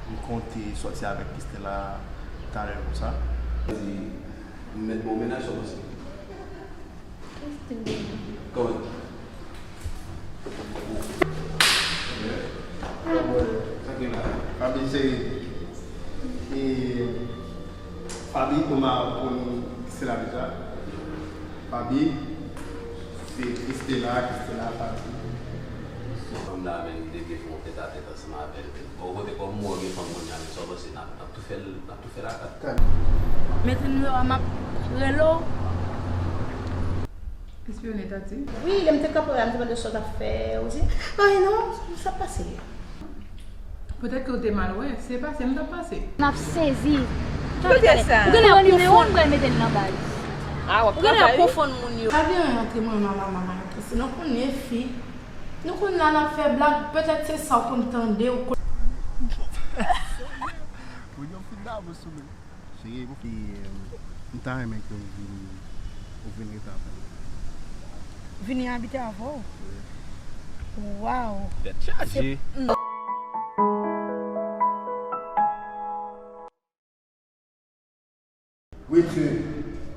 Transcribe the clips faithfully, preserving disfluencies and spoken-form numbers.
M konte sòti avèk Christella talè konsa. Di, m mèt ba w mennaj, sa w panse? Kòman? Sa gen la? Faby, se, e, Faby, ou ma konn Christella deja. Faby, se Christella, Christella, Faby. Fanm la menm, m te vle fè yon tèt a tèt ansanm avè l. Bon, kote kòm ou wè gen fanm kounye a, men sa w panse, n ap, n ap tou fè l, n ap tou fè l a kat. Mete nimewo a, m ap rele w. Espyone, Tati? Wi, lè m te kanpe la, m te mande sa w t ap fè, ou di, anyen non, sa pase. Petèt ke w te mal wè, se pase m t ap pase. N ap sezi. Kote sa? Ou gen nimewo m pral mete l nan baz. Ah, w ap travay, wi. Ou gen lè konfonn moun yo. Pa gen anyen antre mwen, mama, mama, antre. Sinon, konnen fi. Nou konn la n ap fè blag, petèt se sa w konn tande, ou konn. Ou yon fi dabou sou mwen. Cheri, pou ki, euh, m ta renmen ke w vin, ou vin rete avè m. Vini abite avè w? Wi. Waw. Tèt chaje. Se, mm. Wi, mesye.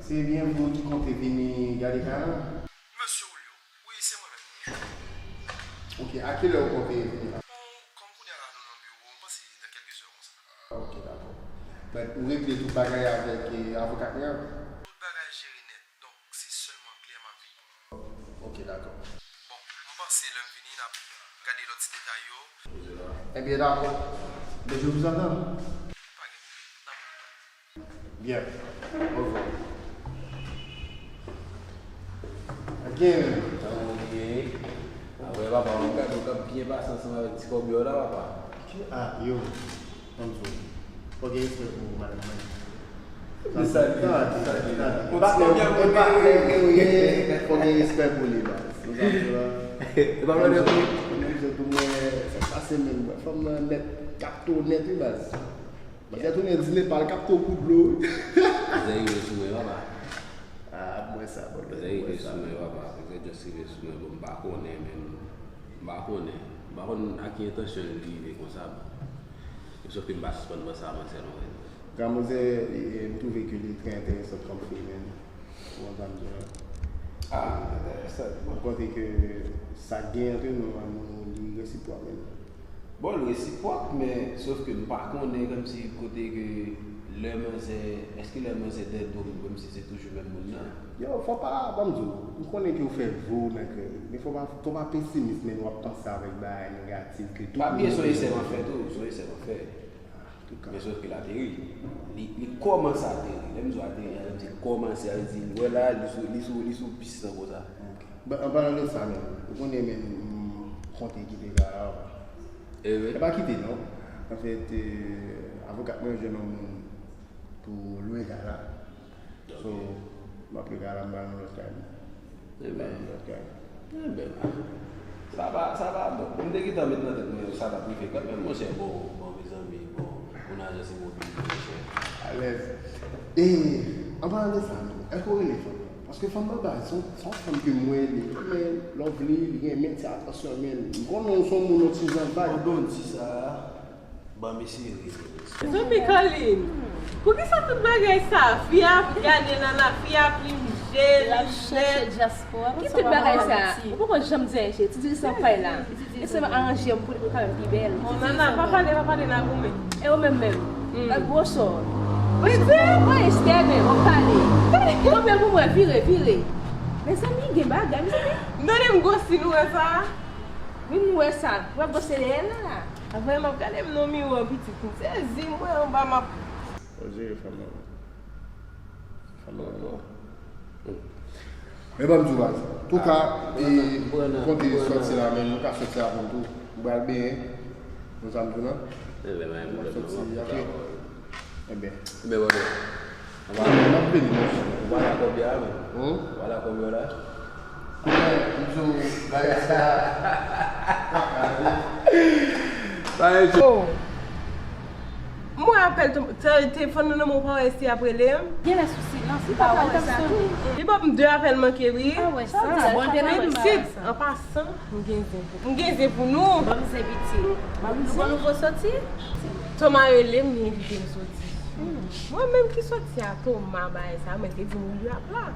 Se byen vou ki konte vini gade kay la? Mesye Julio, wi, se mwen menm. Ok, a kilè ou konte vini la? Bon, kòm kounye a la nou nan biwo, m panse nan kèlke zè konsa. Ok, dakò. But ou regle tout bagay avèk, eh, avoka mwen an? Tout bagay jere nèt. Donk, se sèlman klè m ap vini. Ok, dakò. Bon, m panse lè m vini, n ap gade lòt ti detay yo. Ebyen, dakò. Men je vous attends. Pa gen pwoblèm. N ap Byen. Au revoir. Gen. Sa w ye? Apre, papa, w ap gade, w ap byen pase ansanm avèk ti kòb yo la, papa. Ah, yo. Ann di w. Fò gen respè pou madanm mwen. Fò gen respè pou li, baz. Sa k pase menm, baz. Fanm nan nèt, kapto nèt, wi, baz. Manzè tounen di Nepal, kapto kou dlo, wi. Manzè rive sou mwen, papa. Ah, mwen sa, bro. Manzè rive sou mwen, papa. Manzè just rive sou mwen, bon, m pa konnen, men m pa konnen. M pa konn ak ki entansyon li rive konsa, bon. Sòf ke m pa sispann panse a manzè non, men. Granmoze, e, e, m twouve ke li trè enteresan kòm fi, men. Ou konprann sa m di w la? Ah, enteresan. M panse ke sa k gen ant nou an, nou, li resipwòk, men. Bon, l resipwòk, men sòf ke m pa konnen kòmsi kote ke lè manzè, èske lè manzè dèyè do m, kòmsi se toujou menm moun nan? Yo, fò pa, ban m di w, m konnen ke w fè vo nan kè w, men fò pa, fò pa pesimis, men w ap panse avèk bagay negatif ke tout moun. Pa bliye se yon esè m ap fè tou, se yon esè m ap fè. Men sòf ke l ateri. Li, li kòmanse ateri. Lè m di w ateri, sa vle di l kòmanse, sa vle di, wè la, li sou, li sou, li sou pis lan konsa. Ok. Bon, an palan de sa menm, ou konnen menm, m konte kite kay la. E wi. E pa kite non. Anfèt, euh, avoka mwen jwenn yon moun pou lwe kay la. So, m ap lwe kay la, m pral nan lòt kay mwen. Ebyen, ebyen, sa pa, sa pa bon. M te gentan met nan tèt mwen sa t ap rive kanmenm, monchè, bon, bon, mezanmi, bon, pou n ajanse mobil, monchè. Alèz. E, an palan de sa, menm, èske w rele fanm nan? Paske fanm nan baz, se yon, se yon fanm ke mwen rele, men lè w vle, li renmen ti atansyon, men m konnen w se yon moun yon ti jan vag. Pandan w di sa, Ban m eseye rele. Zanmi Carline, poukisa tout bagay sa? Fi ap gade Nana, fi ap limje, limje. Ki tout bagay sa? Ou poko janm di anyen, cheri. Ti diri san pay la. Eseye aranje m pou li, pou li ka vin pi bèl. Bon, Nana, pa pale, pa pale, n a goumen. E ou menm menm? Gad gwo sò. Wi, Estè menm, w ap pale. Kanpe pou mwen, vire, vire. Mezanmi, gen bagay, mezanmi. M tande m gwo si nou wè sa. Wi, m wè sa. W ap gwo se dèyè l la. Apre m ap gade m nan miwa pitit, m sezi, m wè anba m ap. Fò jere fanm nan. Fanm nan non. Men ban m di w baz. Touka, e, konte sòti la, men nou ka sòti avè m tou. M pral benyen. Konn sa m di w lan? Ebyen, pa gen pwoblèm non, m ap fouti avè w. Ebyen. Ebyen, bòdè. Ou pa, ou pa vini, monchè. Ou pa la kòb yo la, men. Ou pa la kòb yo la. Kounye a, m di w, bagay sa. Bagay sa. Oh. M wè apèl te, te, telefòn nan nan men w, pa wè si ap rele m. Gen lè sou silans, li pa pale tanpri. Li ban m de apèl manke, wi. Ah, wè sa. Bon, te nan men. Pitit, an pasan, m gen zen pou, m gen zen pou nou. Ban m zen piti. Nou konn nouvo sòti? Toma rele m, li envite m soti. Hmm. Mwen menm ki soti a Toma bagay sa, mwen te di m Willy ap la.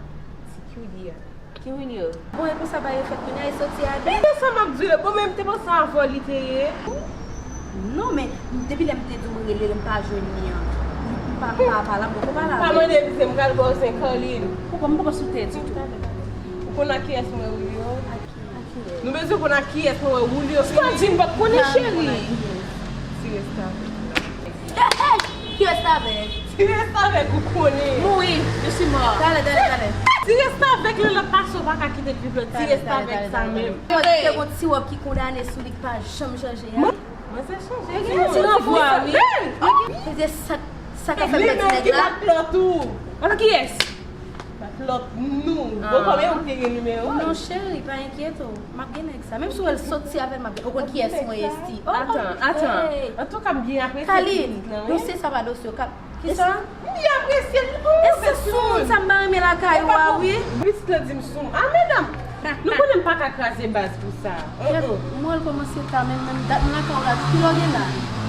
Ti Willy a. Ki Willy yo? Bon, e konsa bagay yo fèt kounye a, e soti a de. Men sa m ap di w, bon, men m te panse avè w li te ye. Non, men depi lè m te di w m rele l, m pa jwenn li an. M pa, m pa, pa la, m poko pale avè l. Pa mande, se m pral ba w senk Carline. Ou konn m poko sou tè ditou. Ou konn ak kiyès mwen Willy yo? Nou bezwen konn ak kiyès mwen wè Julio vini. Sa di m pa konnen, cheri. Ti restavèk la. Hey, hey! Ti restavèk. Ti restavèk ou konnen. Mouri, je suis mort. Talè, talè, talè. Ti restavèk la, lòt pase w pa ka kite l viv lòt. Ti restavèk sa menm. Mwen te gon ti wòb ki kondane sou li k pa janm chanje a. Mwen se chanje. Li gen ti ranvwa, wi. Se sa, sa k ap fè m pèdi nèg la. Li menm ki bat plòt ou. Alò kiyès? Bat lòt nou. Bon, kòman ou te gen nimewo l? Non, cheri, pa enkyete w. M ap gen nèg sa. Menm si w wè l soti avè l, m ap gen. Ou konn kiyès mwen ye, Esti? Oh, atan, atan. Antouka, m byen apresye pitit lan, wi. Kalin, non, se sa pa dosye w. Kisa? M byen apresye l. E se sou moun sa m pa renmen lakay ou a, wi. Pitit lan di m sou moun. Ah, medam, nou konnen m pa ka kraze baz pou sa. Mwen kòmanse ta menm, menm dat m lakay ou la, ki lè w gen la?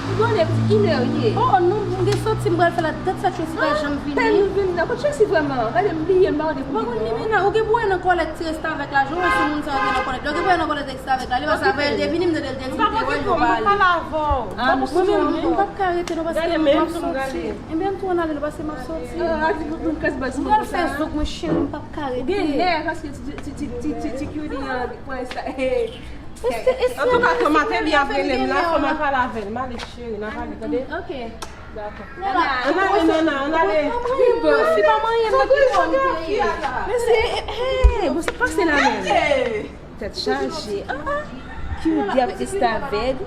M konnen, inè ye. Oh, nou, m gen soti, m pral fè la, dat sa Tracy pa janm vini. Pèn nou vin nan. Kot Tracy vrèman? Gade, m bliye, m pa konn depi. Ou pa konn li menm nan. Ou gen pou wè nan kòlèt ti restavèk la, jan w wè sou moun sa yo gen nan kòlèt. Ou gen pou wè nan kòlèt ti restavèk la, li pa sa vè l te vini, m tande l te di te wè l yo pale. Ah, mwen menm, m p ap ka rete non, paske m ap soti. Ebyen, m tou ann ale non, paske m ap soti. M pral fè zouk mwen, cheri, m p ap ka rete. Ou gen nèf, paske ti, ti, ti, ti, ti, ti Kylie an pran sa. Antouka, Toma te byen ap rele m la, fò m al pale avè l. M ale, cheri, n a pale, tande? Ok. Dakò. Ann ale, Nana, ann ale. Fi pa manyen, mwen ki konn te ye. Men se, hey, bon, se pase la menm. Tèt chaje. Ah, ah. Ki ou di ap restavèk?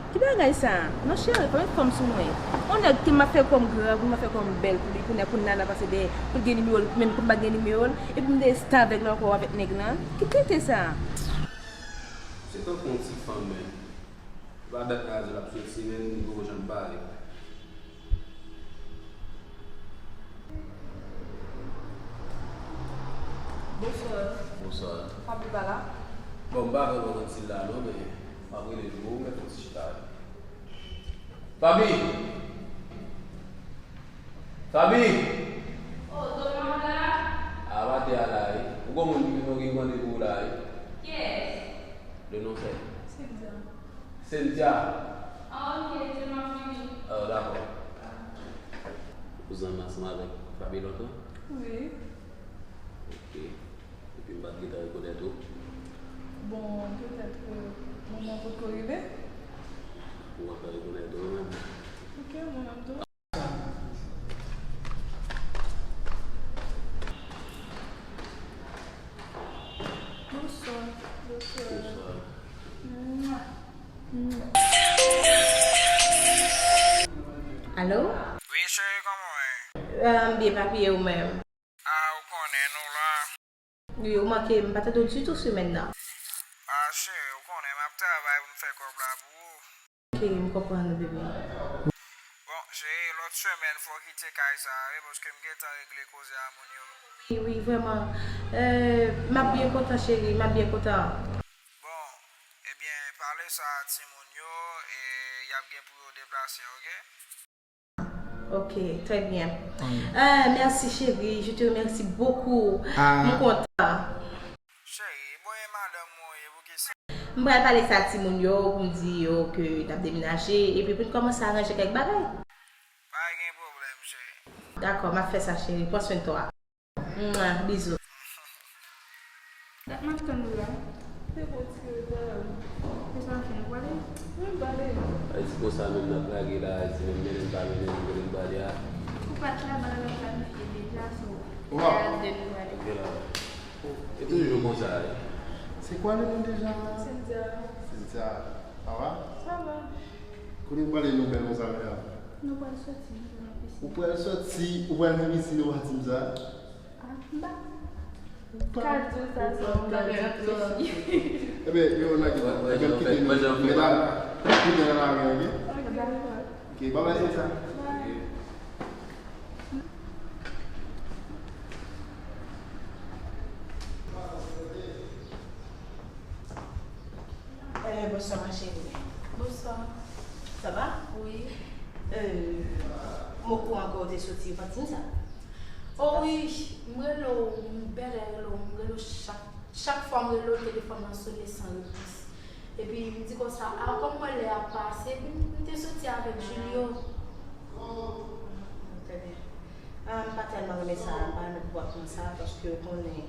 Ki bagay sa? Non, cheri, pa met fanm sou mwen. On nèg ke m ap fè kòm gran, pou m ap fè kòm bèl pou li, kounye a pou Nana pase dèyè, pou l gen nimewo l, menm pou m pa gen nimewo l, epi m restavèk la ankò avèk nèg lan. Ki tenten sa? Se tankou yon ti fanm, men. Pa dat raje l ap soti, men li poko janm pare. Bonswa. Bonswa. Faby pa la? Bon, m pa wè l, m pa konn si l la non, men m ap rele l pou ou, mèt fè yon ti chita. Faby! Faby! Oh, Toma la? A, maten a la, wi. Ou gon moun ki vin, ki mande pou ou la, wi. Kiyès? Le non sè? Cynthia. Cynthia. Ah, ok, je m'en finis. Ah, dakò. Ou zanmi ansanm avèk Faby lontan? Wi. Ok. Epi m pa t gentan rekonèt ou? Bon, petèt ke moman potko rive. Ou pa t rekonèt ou menm? Ok, mwen menm tou. Bonswa, doktè. Bonswa. Alo? Wi, cheri, kòman w ye? Ah, m byen, papi, e ou menm? Ah, ou konnen, nou la. Wi, ou manke m, m pa tande w ditou semèn nan. Ah, cheri, ou konnen, m ap travay pou m fè kòb la pou ou. Ok, m konprann ou, bebe. Bon, cheri, lòt semèn fò w kite kay sa a, wi, paske m gentan regle koze a moun yo. Wi, wi, vrèman. Euh, m ap byen kontan, cheri, m ap byen kontan. Bon, ebyen, pale sa a timoun yo, e y ap gen pou yo deplase, ok? Ok, très bien. Euh, merci, chérie, je te remercie beaucoup. M kontan. Cheri, bon, e madanm mwen ye, poukisa? M pral pale sa a timoun yo, pou m di yo ke n ap demenaje, epi pou n kòmanse aranje kèk bagay. Pa gen pwoblèm, cheri. Dakò, m ap fè sa, cheri. Pran swen twa. Mwa, bizou. Dat m ap tann ou la. Se bon, ti retan. Kisa w ap fè, nou prale? Wi, m prale. Ay, ti konsa menm n ap lage la, ti menm mennen m pa mennen m, kote m prale a. Ou pa t la, bagay la planifye deja, so, se a de nou prale. Ok la. E toujou konsa, wi. C'est quoi le nom déjà? Cynthia. Cynthia, ça va? Ça va. Kote w prale nou bèl konsa la? Nou pral soti, nou pral nan pisin. Ou pral soti, ou pral nan pisin, ou pa di m sa? Ah, m pa ka di w sa, sa, m pa ka reflechi. Ebyen, yo, n a gen, ebyen, kite nou, medam, kite nan lari, ok? Ok, dakò. Ok, bye bye, Cynthia. Bye. Eh, bonsoir, ma chérie. Bonsoir. Ça va? Oui. M okouran ke w te soti, ou pa t di m sa. O wi, m rele w, m bèlè rele w, m rele w chak, chak fwa m rele w, telefòn nan sone san repons. Epi m di konsa, a, kòm mwen lè a ap pase, epi m te soti avèk Julio. Trè byen. Ah, m pa tèlman renmen sa, m pa renmen konpòtman sa, paske w konnen,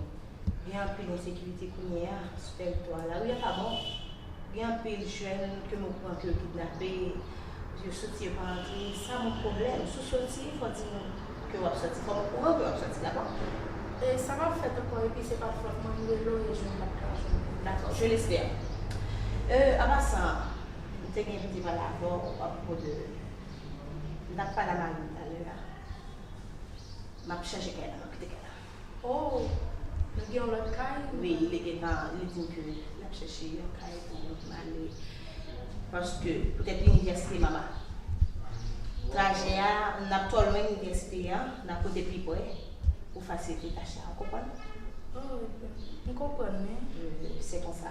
gen anpil ensekirite kounye a sou tèritwa a. Lari a pa bon. Gen anpil jèn ke m okouran ke yo kidnape, yo soti, yo pa rantre. Sa ban m pwoblèm. Si w soti, fò w di m ke w ap soti. Fò m okouran ke w ap soti, dakò? E sa p ap fèt ankò, epi se pa t fòt mwen, m rele w, e jwenn m pa t ka jwenn ou. Dakò, je l'espère. Euh, an pasan, m te gen pou m te pale avè w apwopo de, m t ap pale a mari m talè a. M ap chanje kay la, m ap kite kay la. Oh, nou gen yon lòt kay? Wi, li gentan, li di m ke l ap chèche yon kay pou m ale. Paske, poutèt inivèsite mama. Trajè a, n ap twò lwen inivèsite a, n ap rete pi pre pou fasilite tach la, ou konprann? Oh, m konprann, men. Wi, se konsa.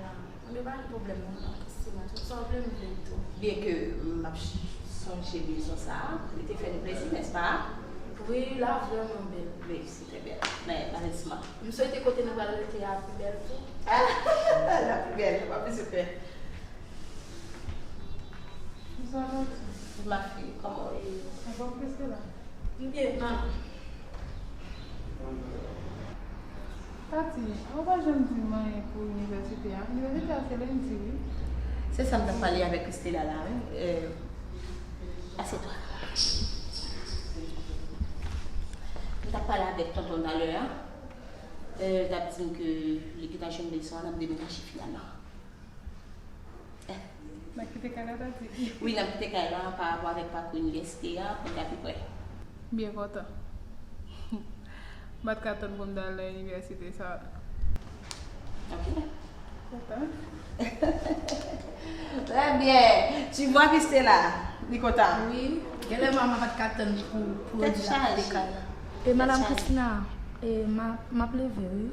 Ya. Anben, pa gen pwoblèm non, Christina. Tout sa w vle, m vle l tou. Byenke m ap ch-, sonje mezon sa a, li te fè nou plezi, nèspa? Wi, la vrèman bèl. Wi, se trè bèl. Men, malerezman. M swete kote nou pral rete a pi bèl tou. Ah, la pi bèl, pa bezwen pè. Bonsoir, Tati. Ma fille, comment est? Anfòm, Christina? M byen, manman. Tati, ou pa janm di m anyen pou inivèsite a. Inivèsite a se lendi, wi. Se sa m t ap pale avèk Christela la, wi. Euh, assieds-toi. M t ap pale avèk tonton talè a. Euh, l t ap di m ke li gentan jwenn leson an, n ap demenaje finalman. N ap kite kay la, Tati? Wi, n ap kite kay la pa rapò avèk pakou inivèsite a, pou n ta pi prè. M byen kontan. M pa t ka tann pou m ta al nan inivèsite sa. Ok. Kontan. Très bien. Tu vois, Christela, li kontan. Wi. Genlè manman pa t ka tann pou, pou jodi a kite kay la. E Madam Christina, e m a, m ap leve, wi.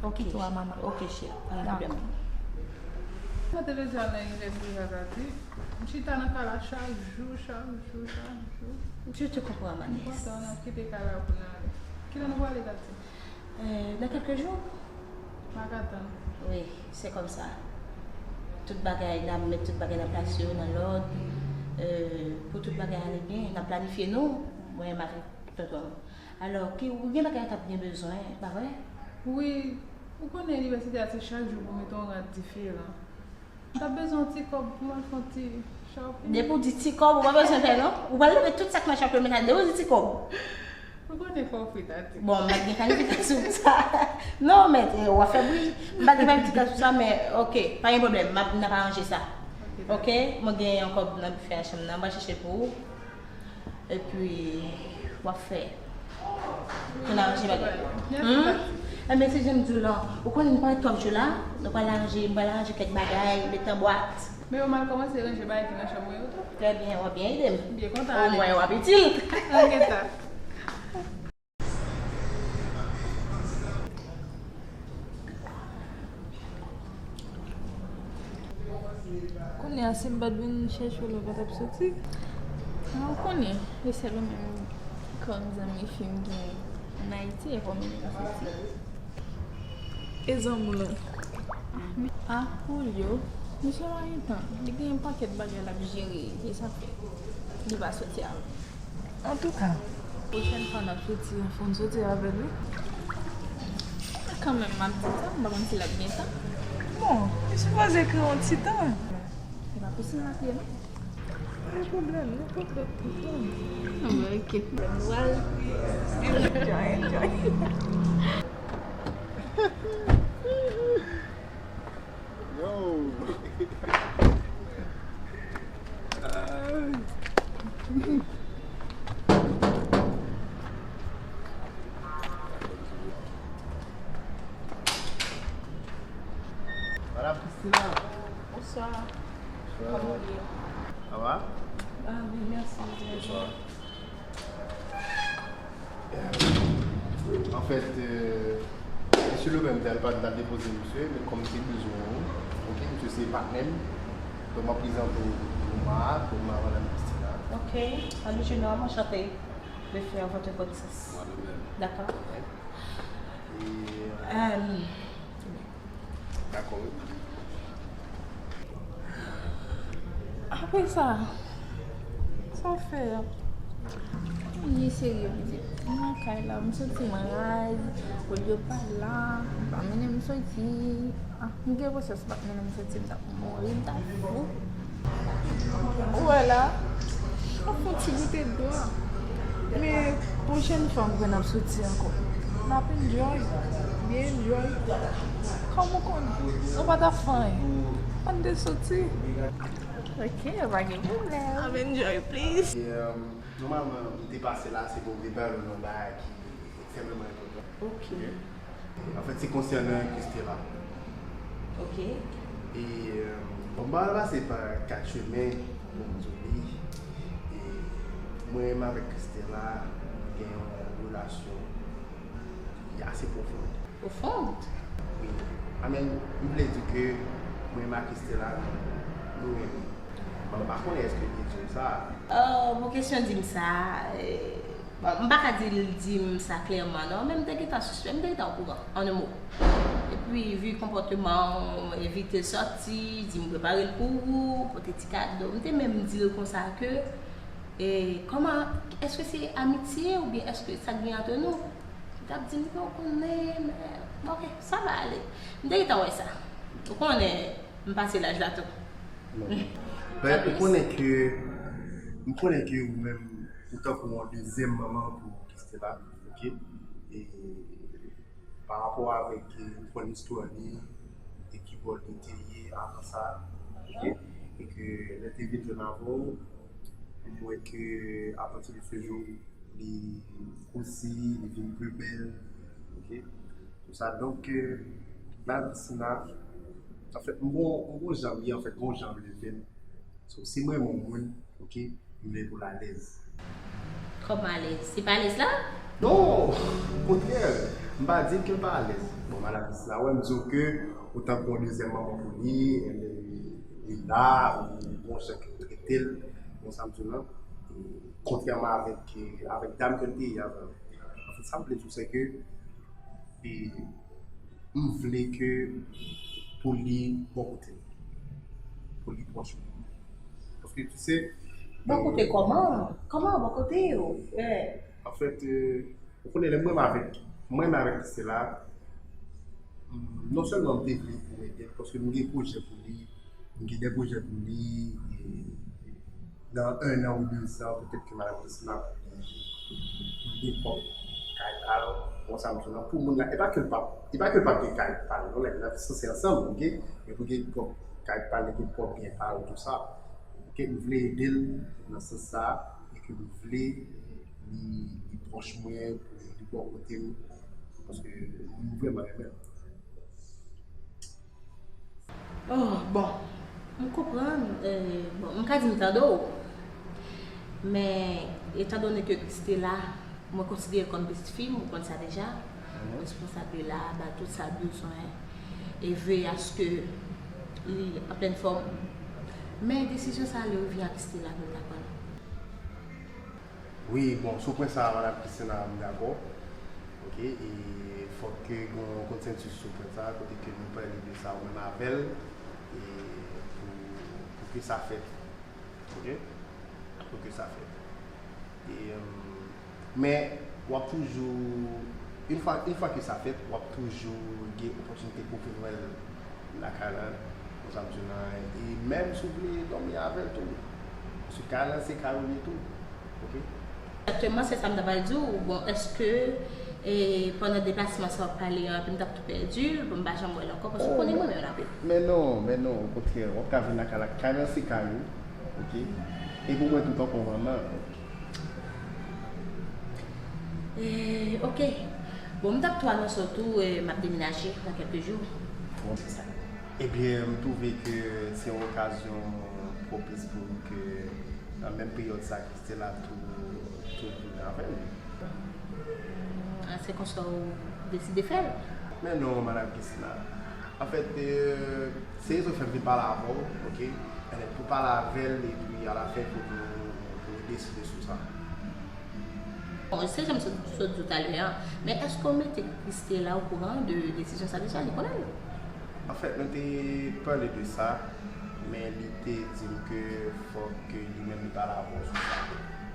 Ok. Kite w a manman. Ok, cheri. Pa gen pwoblèm. Mwen te bezwen al nan inivèsite sa, Tati. M chita nan kay la chak jou, chak jou, chak jou. Je te comprends, ma nièce. M kontan, n ap kite kay la pou n ale. Kilè nou prale, Tati? Euh, dans quelques jours. M pa ka tann. Wi, se kòmsa. Tout bagay, n ap met tout bagay nan plas yo, nan lòd. Euh, pou tout bagay ale byen, n ap planifye nou, mwen menm avèk tonton. Alò, ki, ou gen bagay w t ap byen bezwen, pa vre? Wi, ou konnen inivèsite a se chak jou pou mete yon rad diferan. M t ap bezwen yon ti kòb pou m al fè yon ti shopping. Depi w di ti kòb, ou pa bezwen fè non. Ou pral leve tout sa k nan chòp yo, men depi w di ti kòb. Ou konnen fò w fri, Tati. Bon, m pa t gen planifikasyon pou sa. Non, men, eh, w ap fè bri. M pa t gen planifikasyon pou sa, men, ok, pa gen pwoblèm. M ap, n ap aranje sa. Ok, mwen gen yon kòb nan bifè a chanm nan, m pral chèche l pou ou. Epi, w ap fè. Pou n aranje bagay. Mèsi, Tati. Enben, se jan m di w lan, ou konnen nou pa ret twòp jou la, nou pral aranje, m pral aranje kèk bagay, met nan bwat. Men yo mal kòmanse ranje bagay ki nan chanm mwen yo tou. Trè byen, w ap byen ede m. M byen kontan ale. Omwen, w ap itil. Angentan. Kounye a, si m pa t vin chèche w la, ou pa t ap soti? Mwen konnen, e sèl ou menm kòm zanmi fi m gen ann Ayiti, e kòm ou menm soti. E zanmi w lan? A, Julio, misye pa gen tan. Li gen yon pakèt bagay l ap jere, e sa fè li pa soti avè m. Antouka, pwochèn fwa n ap soti, fò n soti avè l, wi. Kanmenm, m ap di sa, m pa konn si l ap gen tan. Bon, li sipoze kreye yon ti tan. Se pa pisin l ap ye, non? Pa gen pwoblèm, nenpòt lòt tan. Anben, ok. Nou al. Enjoy, enjoy. Yo! Madam Christina. Bonsoir. Bonsoir. Comment vous allez? Ça va? Ah, bien, merci. Bonsoir. Anfèt, euh, mesye Lopè, m t al pa, m t al depoze misye, men kòm m te bezwen ou, ok, misye se patnè m. Donk, m ap prezante w pou Marc, pou Marc, madanm Christina. Ok, salut jeune homme, enchanté de faire votre connaissance. Moi de même. D'accord. Hein? Et, euh, Euh, Dakò, wi. Apre sa, sa w fè a? Li serye, pitit. M nan kay la, m santi m raz, olye w pa la, m pa mennen m soti. Ah, m gen konsyans m pa t mennen m soti, m t ap mouri, m t ap fou. Ou wè la, m ap fè yon ti goute dlo a. Men, pwochèn fwa m kwè n ap soti ankò. N ap enjoy, byen enjoy. Kòm ou konn, nou pa t ap fè anyen. Ann te soti. Ok, pa gen pwoblèm. Ap enjoy, please. E, euh, nòmalman, m te pase la, se pou m te pale w yon bagay ki ekstrèmman enpòtan. Ok. Anfèt, se konsènan Christella. Ok. E, euh, bon, m pa pral pase pa kat chemen pou m di w li. E mwen menm avèk Christella, nou gen yon relasyon ki ase pwofon. Pwofon? Wi. I mean, m vle di ke mwen menm ak Christella, nou, nou renmen. Bon, m pa konnen èske li te di w sa. Oh, pou kesyon di m sa, eh, bon, m pa ka di l di m sa klèman non, men m te gentan sispèk, m te gentan okouran, an en mo. Epi, vi konpòteman w, evite l sòti, di m prepare l pou ou, pote ti kado. M te menm di l konsa ke, eh, kòman, èske se amitye oubyen èske sa k gen ant nou? Li t ap di m ke w konnen, men, bon, ok, sa va ale. M te gentan wè sa. Ou konnen, m pase laj la tou. Non. Ben, ou konnen ke, m konnen ke ou menm, ou tankou yon dezyèm manman pou Christella, ok? E pa rapò avèk, e, ou konn istwa li, e ki bò li te ye avan sa, ok? E ke lè te vin jwenn avè w, m wè ke apati de se jou, li gwosi, li vin pi bèl, ok? Tout sa. Donk, euh, Madam Christina, anfèt, m gon, m gon jan m ye, anfèt, gon jan m leve m. So, si m renmen yon moun, ok, m vle pou l alèz. Kòman alèz? Se pa alèz la? Non! Okontrè, m pa di ke l pa alèz. Bon, Madam Christina, wè, m di w ke ou tankou yon dezyèm manman pou li, li la, ou gon jan ke ou trete l, bon, sa m di w lan. Kontrèman avèk, avèk dam ke l te ye avan. Anfèt, sa m vle di w, se ke, e, m vle ke pou li bò kote m. Pou li pwòch mwen. Paske, tu sais, bò kote kòman? Kòman bò kote w, frè? Anfèt, e, ou konnen lè m renmen avèk, m renmen avèk Christella, non sèlman m te vle pou m ede l, paske m gen pwojè pou li, m gen de pwojè pou li, e, nan en an ou de zan, petèt ke Madam Christina pou li, pou li gen pwòp kay pa l, bon, sa m di w lan, pou moun nan, e pa ke l p ap, e pa ke l p ap gen kay pa l, non, nèg nan sanse ansanm, ok? Men pou gen pwòp kay pa l, gen pwòp byen pa l, tout sa. Ok, m vle ede l nan sans sa, e ke m vle li, li pwòch mwen, pou li bò kote m, paske m vrèman renmen l. Oh, bon, m konprann, eh, bon, m ka di m tande w, men etandone ke Christella, mwen konsidere l kòm pitit fi m, ou konn sa deja, mwen responsab de la, ba l tout sa l bezwen, e veye aske li an plèn fòm. Men desizyon sa a, li revyen a Christella pou l ta pran l. Wi, bon, sou pwen sa a, Madam Christina, m dakò. Ok, e fòk ke gen yon konsansis sou pwen sa a, kote ke nou pale de sa ou menm avè l, e pou, pou ke sa fèt. Ok? Pou ke sa fèt. E, euh, men, w ap toujou, yon fwa, yon fwa ke sa fèt, w ap toujou gen opòtinite pou vin wè l lakay la, konsa m di w lan, e menm si w vle dòmi avè l tou. Paske kay la, se kay ou li ye tou. Ok? Egzakteman, se sa m ta pral di w. Bon, èske, e, pandan deplasman sa w ap pale an, epi m t ap tou pèdi l, bon, m pa janm wè l ankò, paske w konnen mwen menm la. Men non, men non, okontrè, w ap ka vin lakay la, kay la se kay ou, ok? E pou mwen tou tankou manman. E, ok. Bon, m t ap tou anonse w tou, e, m ap demenaje nan kèlke jou. Bon. Se sa. Ebyen, m twouve ke se yon okazyon pwopis pou nou ke nan menm peryòd sa, Christella tou, tou vin avè m. A, se konsa w deside fè l? Men non, Madam Christina. Anfèt, e, se rezon k fè m vin pale avè w, ok? Ebyen, pou pale avè l, epi alafen pou nou, pou nou deside sou sa. Bon, se jan m sot, sot di w talè a, men èske w mete Christela okouran de desizyon sa deja? Li konnen l? Anfèt, nou te pale de sa, men li te di m ke fòk ke li menm li pale avè w sou sa.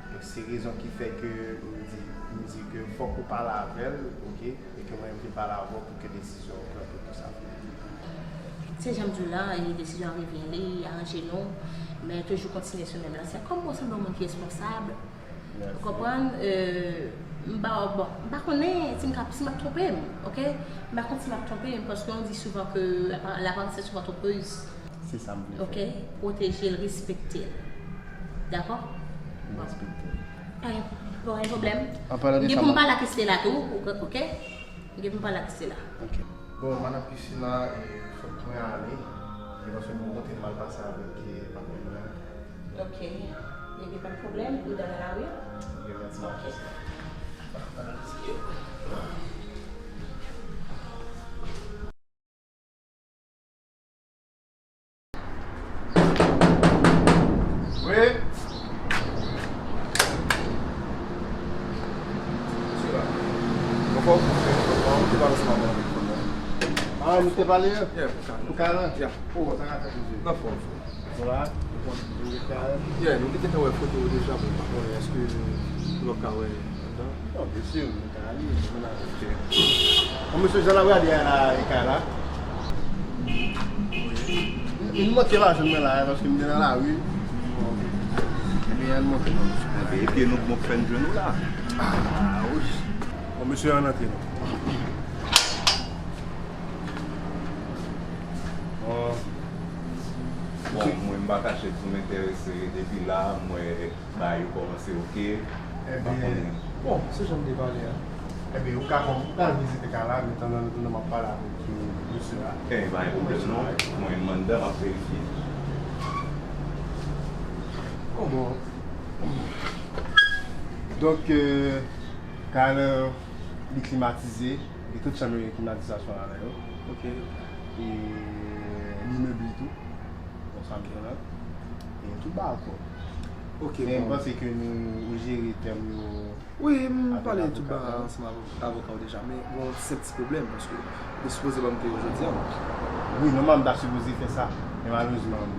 Donk, se rezon ki fè ke m di, m di ke fòk ou pale avè l, oke, e ke mwen menm vin pale avè w pou ke desizyon an pran tout sa. Se jan m di w la, e desizyon an revyen li, aranje nou, men toujou kontinye sou menm lansè. Kòm mwen sanble yon moun ki responsab, ou konprann, euh, m pa, bon, m pa konnen si m ka, si m ap twonpe m, oke? M pa konn si m ap twonpe m, paske on di souvan ke la, la paresse est souvent trompeuse. Se sa m vle fè. Oke? Pwoteje l, respekte l. Dakò? M respekte l. Pa gen, pa gen pwoblèm. An palan de M gen sa, pou m m pale ak Christela tou, oke? M gen pou m pale ak Christela. Ok. Bon, madanm Christela, e, fòk mwen ale. E paske m konte mal pase avèk, e, patnè mwen. Ok. Ebyen, pa de pwoblèm, ou dan nan lari? Ok, mèsi. Ok. Wi. Sila. Konpò, konpò, nou te pale ansanm avè w nan telefòn nan. Ah, nou te pale? Yeah, pou Karen. Pou Karen? Yeah. Oh, sa ka fè plezi. Nan fòm. Voilà. Nou konn, nou te pale. Yeah, nou te gentan wè foto yo deja, bon, m pa konnen èske nou ap ka wè anndan. Non, byen si, nou ka ale, nou ka ale. Ok. Bon, mesye, jan n ap gade a la, e kay la. Li manke pa jwenn mwen la, paske m te nan lari. Ebyen, ann monte non. Ebyen, epi nou bon fè n jwenn ou la. Ah, wi. Bon, mesye, ann antre non. Bon. Bon, mwen m pa kache di m enterese depi la, m wè bagay yo kòmanse oke. M pa konnen. Bon, se jan m te pale a. Ebyen, ou ka, ou ka vizite kay la, men tandan, tandan m ap pale avèk, euh, mesye a. Ebyen, pa gen pwoblèm non. Mwen, m anndan, m ap verifye. Oh, bon. Donk, euh, kay la, li klimatize, li tout chanm yo gen klimatizasyon ladan yo. Ok. E li meble tou. Bon, sa m konnen. E tout bagay pwòp. Ok, men m panse ke nou, ou jere tèm yo. Wi, m pale tout bagay ansanm avèk avoka w deja, men gon senp ti pwoblèm, paske ou te sipoze ban m te yo jodi a. Wi, nòmalman, m ta sipoze fè sa, men malerezman,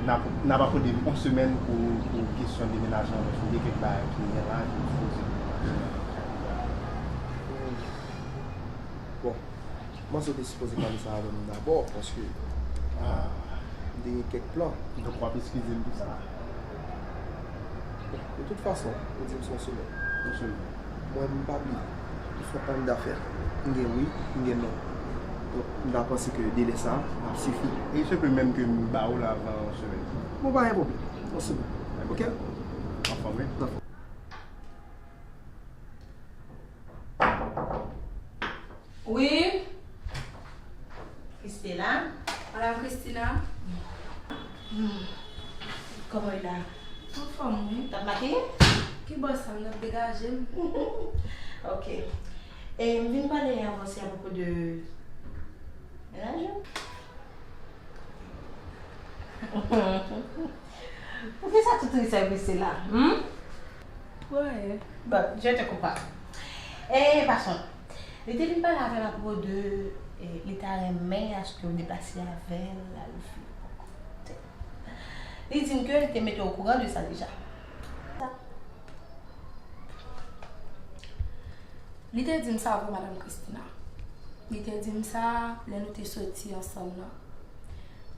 n ap, n ap akòde m yon semèn pou, pou kesyon demenajman, paske gen kèk bagay ki gen la, ki sipoze. Bon, m panse w te sipoze pale sa avè m dabò, paske m te gen kèk plan. Donk, w ap eskize m pou sa? De tout fason, ou di m se yon semèn. Yon semèn. Mwen, m pa bliye. Tout sa pa m dafè. M gen wi, m gen non. Donk, m ta panse ke delè sa a ap sifi. E se pe menm ke m ba ou la avan yon semèn. Bon, pa gen pwoblèm. Yon semèn. Ok? Anfòm, wi. Anfòm. Wi. Christela. Madam Christina. Hmm. Kòman w ye la? Anfòm, wi. T ap makiye? Ki bò sa, m t ap degaje m. Ok. E m vin pale avè w se apwopo de mennaj ou. Poukisa tout risè vise la? Hmm? Wè. Bon, je te comprends. E pason, li te vin pale avè m apwopo de, e, li ta renmen aske w deplase avè l al viv bò kote. Li di m ke li te mete w okouran de sa deja. Li te di m sa vre, Madam Christina. Li te di m sa lè nou te soti ansanm nan.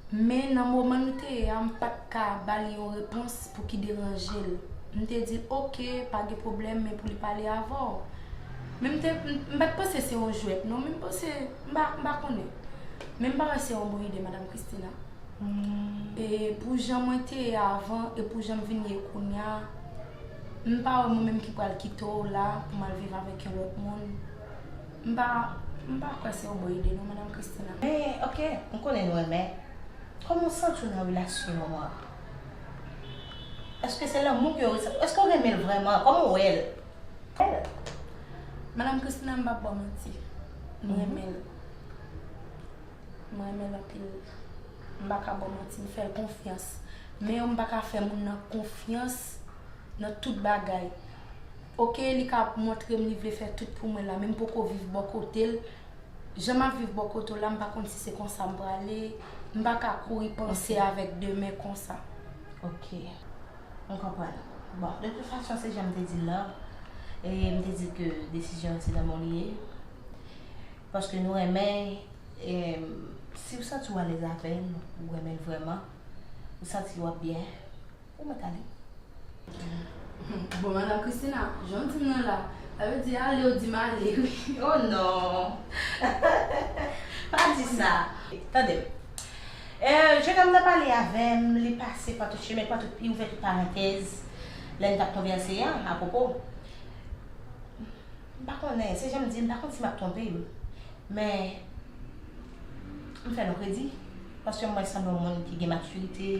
Men nan moman nou te ye a, m pa t ka ba li yon repons pou ki deranje l. M te di l, oke, pa gen pwoblèm, men pou li pale avè w. Men m te, m, m pa t panse se yon jwèt, non, men m panse, m pa, m pa konnen. Men m pa wè se yon bon ide, Madam Christina. E pou jan mwen te ye avan, e pou jan m vin ye kounye a, m pa wè mwen menm ki pral kite w la pou m al viv avèk yon lòt moun. M pa, m pa kwè se yon bon ide non, Madam Christina. Men, oke, m konnen nou renmen. Kòman w santi w nan relasyon an? Èske se lanmou ke w resanti? Èske w renmen l vrèman? Kòman w wè l? Madam Christina, m p ap ba w manti. M renmen l. M renmen l anpil. M pa ka ba w manti, m fè l konfyans. Men yo, m pa ka fè moun nan konfyans nan tout bagay. Oke, li ka montre m li vle fè tout pou mwen la, men m poko viv bò kote l. Jan m ap viv bò kote w la, m pa konn si se konsa m prale, m pa ka kouri panse avèk demen konsa. Ok, m konprann. Bon, de tout fason, se jan m te di l lan, e m te di l ke desizyon an se nan men w li ye. Paske nou renmen, e, si w santi w alèz avè l, ou renmen l vrèman, ou santi w ap byen, ou mèt ale. Bon, Madanm Christina, jan w di m nan la, sa vle di ale w di m ale, wi. Oh non! Pa di sa. Tande m. E, jennonm nan pale avè m, li pase pa tout chemen, pa tout, li ouvè tout parantèz lè n t ap konvèse a, apwopo. M pa konnen, se jan m di, m pa konn si m ap twonpe m. Men, m fè l yon kredi. Paske m wè l sanble yon moun ki gen matirite,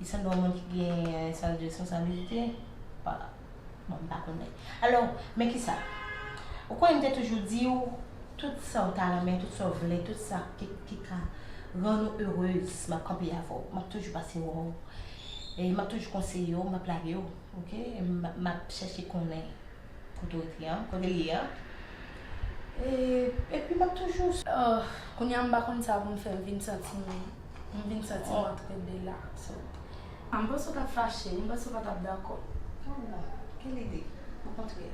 li sanble yon moun ki gen sans de responsabilite. Pa, bon, m pa konnen. Alò, men kisa? Ou konnen m te toujou di w, tout sa w ta renmen, tout sa w vle, tout sa ki, ki ka rann ou erez, m ap kanpe avè w. M ap toujou pase wè w. E m ap toujou konseye w, m p ap lage w, oke? E m, m ap chèche konnen kote w te an, kote l ye an. E, epi m ap toujou. Oh, kounye a m pa konn sa pou m fè, m vin santi m, m vin santi m antre de la. So, ah, m panse w t ap fache, m panse w pa t ap dakò. Oh non, ki lide? Okontrè.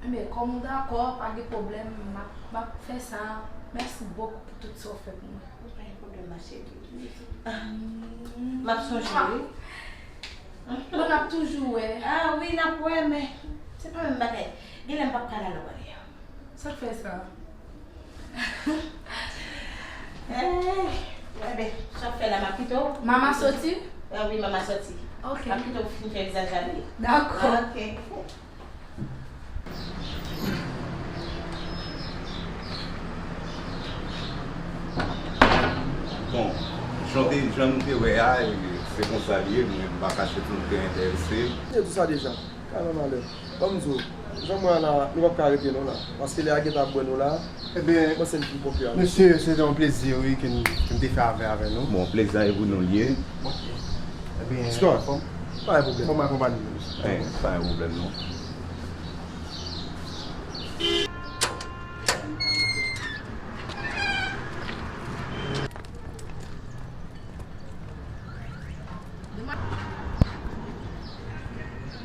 Enben, kòm ou dakò, pa gen pwoblèm, m ap, m ap fè sa. Mèsi bokou pou tout sa w fè pou mwen. Pa gen pwoblèm, ma chérie. M ap sonje w, wi. Bon, n ap toujou wè. Ah wi, n ap wè, men se pa menm bagay. Genlè m p ap ka la lè w ale a. Sa k fè sa? Eh, enben, sa w ap fè la, m ap kite w. Mama soti? Ah wi, mama soti. Ok. M ap kite w fin fè vizaj la, wi. Dakò. Ok. Bon, jan te, jan nou te wè a, e, se konsa l ye, mwen m pa kache tou m te enterese. M te di w sa deja, kalme malè. Ban m di w, jan m wè a la, nou p ap ka rete non la, paske lè a gentan ap bwè nou la. Ebyen, mwen se m ki pwòp yo a. Mesye, se te yon plezi, wi, ke n, ke n te fè avè, avè nou. Bon, plezi a e pou nou l ye. Ok. Ebyen, Scott, anfòm? Pa gen pwoblèm. Fò m akonpanye w, mesye. Eh, pa gen pwoblèm non.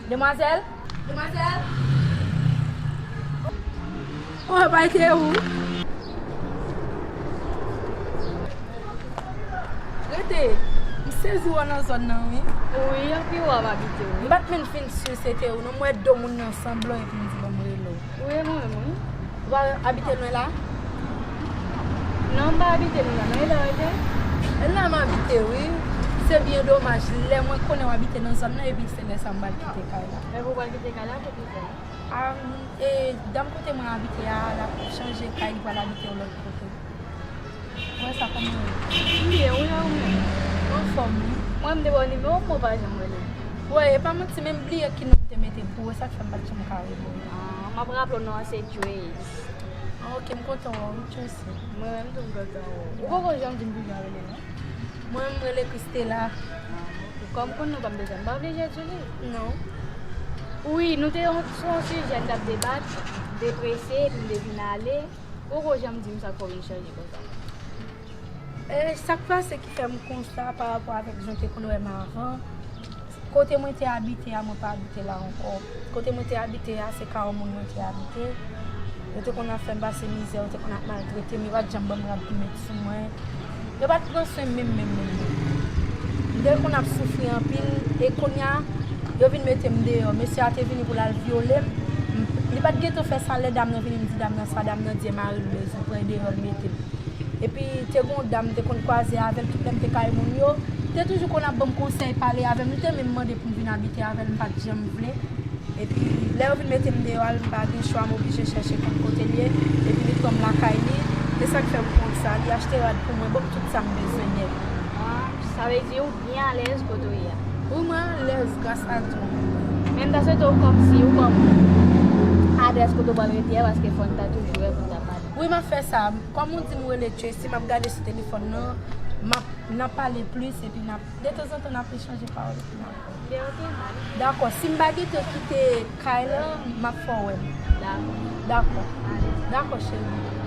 Demwazèl? Demwazèl? Oh, bay te ou? Rete, m sezi wè w nan zòn nan, wi. Wi, anpi wè w ap abite, wi. M pa t menm fin si se te ou, non, m wè do moun nan sanble, epi m di, bon, m rele w. Wi, e mwen menm, wi. Ou pa abite lwen la? Non, m pa abite lwen la, non, e la w rete? E la m abite, wi. Se byen domaj, lè mwen konnen w abite nan zòn nan, epi se lè sa m pral kite kay la. Epi w pral kite kay la, poukisa? A, e, dam kote mwen abite a, l ap chanje kay, li pral abite yon lòt kote. Ou wè sa kòman l ye? M byen, wi, e ou menm? Anfòm, wi. Mwen, m te ba w nimewo m, ou pa janm rele m. Wè, e pa manti, men m bliye ki non m te mete pou ou, e sa k fè m pa t janm ka rele w. Ah, m ap raple w, non an se Trace. Ah, ok, m kontan wè w, wi, Tracy. Mwen menm tou, m kontan wè w. Ou poko janm di m pou jan rele, non? Mwen, m rele Christella. Ah, ok. Kòm konn non pa m bezwen, m pa oblije di w li. Non. Wi, nou te yon, sou yon sijè n t ap debat, m te prese, epi m te vin ale. Ou poko janm di m sa k fè w vin chanje konsa. E, sa k pase ki fè m konsa pa rapò avèk jan w te konn wè m avan. Kote mwen te abite a, mwen pa abite la ankò. Kote mwen te abite a, se kay yon moun mwen te abite. Yo te konn ap fè m pase mizè, yo te konn ap maltrete m, yo pa t janm ban m rad pou m met sou mwen. Yo pa t pran swen m menm, menm, menm, menm. M te konn ap soufri anpil, e kounye a, yo vin mete m deyò. Mesye a te vini pou l al vyole m. M, li pa t gentan fè sa, lè dam nan vini, m di dam nan sa, dam nan di e mari l bezwen pran deyò, l mete m. Epi, te gen yon dam, m te konn kwaze avè l, tout lè m te kay moun yo, li te toujou konn ap ban m konsèy, pale avè m, li te menm mande pou m vin abite avè l, m pa t janm vle. Epi, lè yo vin mete m deyò a, m pa gen chwa, m oblije chèche konn kote l ye. Epi, li pran m lakay li. E sa k fè m konn sa. Li achte rad pou mwen, ban m tout sa m bezwen nèt. Ah, sa vle di ou byen alèz kote w ye a? Wi, mwen alèz, gras a Dye. Men m ta swete w kòmsi ou ban m adrès kote w pral rete a, paske fò n ta toujou wè pou n ta pale. Wi, m ap fè sa. Kòm ou di m rele Tracy, m ap gade sou telefòn nan. M ap, n ap pale plis epi n ap, detanzantan n ap echanje pawòl epi n ap. Dakò, si m pa gentan kite kay la, m ap fè w wè m. Dakò. Dakò, cheri.